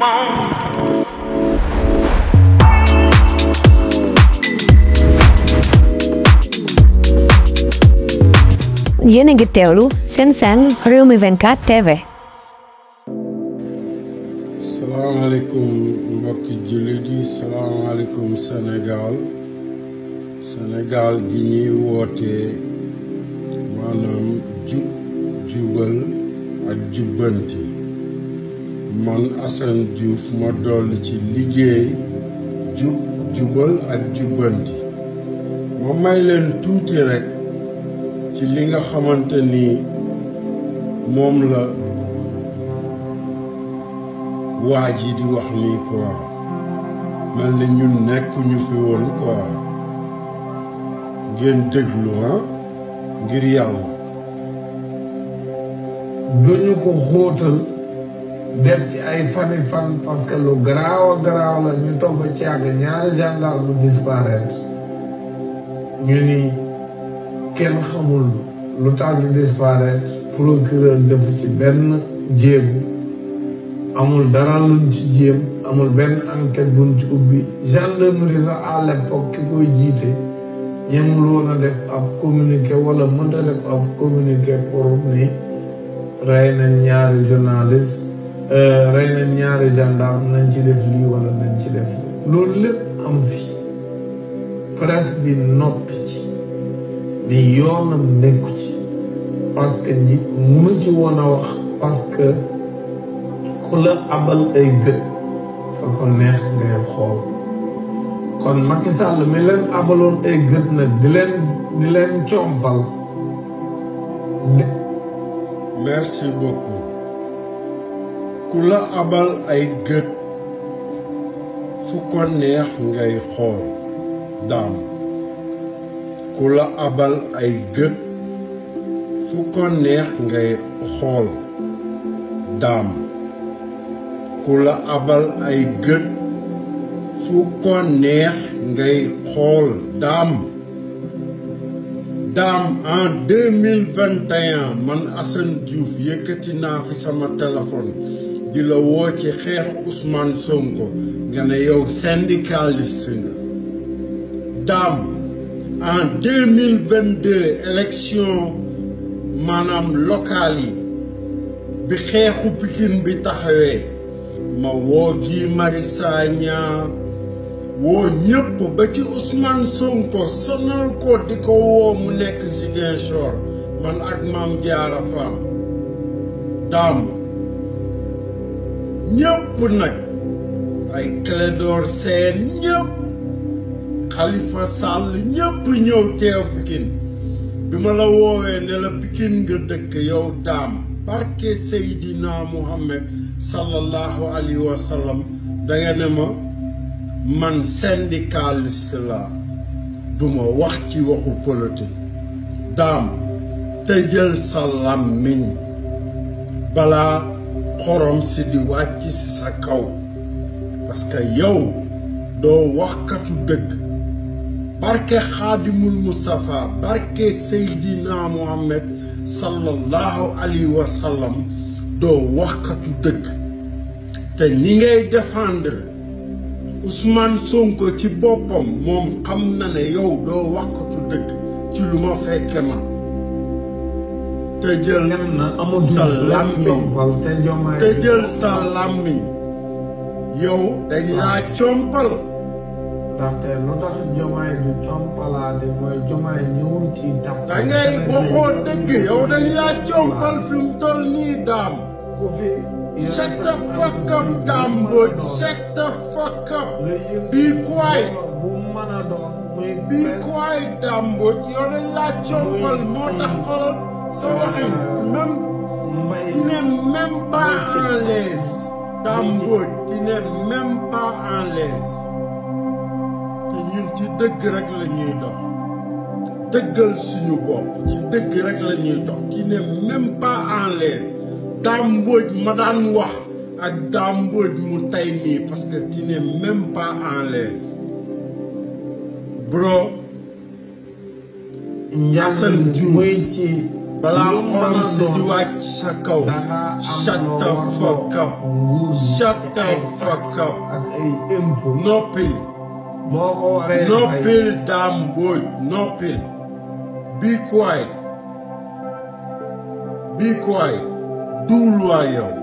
yéen a ngi teewlu seen Rewmi 24 TV. salaamaaleykum mbokki jullit yi, salaamaaleykum Sénégal. Sénégal gi ñuy wootee maanaam jub jubal ak jubbanti. man Assane Diouf ma dolli ci liggéey jub jubal ak jubbanti. ma may leen tuuti rek ci li nga xamante ni moom la waa ji di wax nii quoi mel ni ñun nekkuñu fi woon quoi ngeen déglu ngir yàlla. duñu ko xóotal def ci ay fan parce que lu garaaw la ñu toog ba ci àgg ñaari gendarme mu disparaître ñu ni kenn xamul lu tax ñu disparaître procureur defu ci benn jéegu amul dara luñ ci jéem amul benn enquête buñ ci ubbi gendarmerie sax à l'époque ki koy jiite ñemul woon a def ab communiqué wala mënta def ab communiqué pour ni rey nañ ñaari journaliste rey nañ ñaari gendarme nañ ci def lii wala nañ ci def loolu lépp am fi presse bi noppi ci ni yoonam nekku ci parce que ñi mënu ci woon a wax parce que ku la abal ay gët fa ko neex ngay xool kon Macky Sall mi leen abaloon ay gët na di leen compal. merci beaucoup. ku la abal ay gët fu ko neex ngay xool daam. ku la abal ay gët fu ko neex ngay xool daam. ku la abal ay gët fu ko neex ngay xool daam. daam en 2021 man Assane Diouf yëkkati naa fi sama téléphone di la woo ci xeexu Ousmane Sonko nga ne yow syndicaliste nga. daam en 2022 élection maanaam locale yi bi xeexu Pikine bi taxawee ma woo Guy Marius Sagna woo ñëpp ba ci Ousmane Sonko sonal ko di ko woo mu nekk Ziguinchor man ak Mame Diarra Fam. daam ñëpp nag ay Clédor Sène ñëpp Khalifa Sall ñëpp ñëw teew Pikine bi ma la woowee ne la Pikine nga dëkk yow daam barke Seydina Muhammad sallallahu alayhi wa sallam danga ne ma man syndicaliste la duma wax ci waxu politique. daam tëjal sa làmmiñ balaa xorom si di wàcc si sa kaw parce que yow doo waxkatu dëgg barke Xaadimul Mustafa barke Seydina Muhammad sallallahu alayhi wa sallam doo waxkatu dëgg te ñi ngay défendre Ousmane Sonko ci boppam moom xam na ne yow doo waxkatu dëgg ci lu ma fekke ma tëjal sa làmmiñ tëjal sa làmmiñ yow dañ laa compal. ndaxte lu tax Diomaye du compalaate mooy Diomaye ñëwul ci dàpp. da ngay waxoo dëgg yow dañ laa compal fi mu toll nii daam. ku fi shut the fuck up Dame Mbodj shut the fuck up. be quiet. bu mën a doon muy be quiet Dame Mbodj yow dañ laa compal moo tax xoolal sa waxin même tu n'es même pas en l'aise Dame Mbodj tu n'es même pas en l'aise. ñun ci dëgg rek la ñuy dox dëggal suñu bopp ci dëgg rek la ñuy dox ci ne même pas en l'aise Dame Mbodj ma daan wax ak Dame Mbodj mu tey nii parce que tu n'es même pas en l'aise bro. Assane Diouf muy ci balaa xorom si di wàcc sa kaw shut the fuck up shut the fuck up ak ay impôt noppil boo ko waree noppil Dame Mbodj noppil be quiet duul waa yow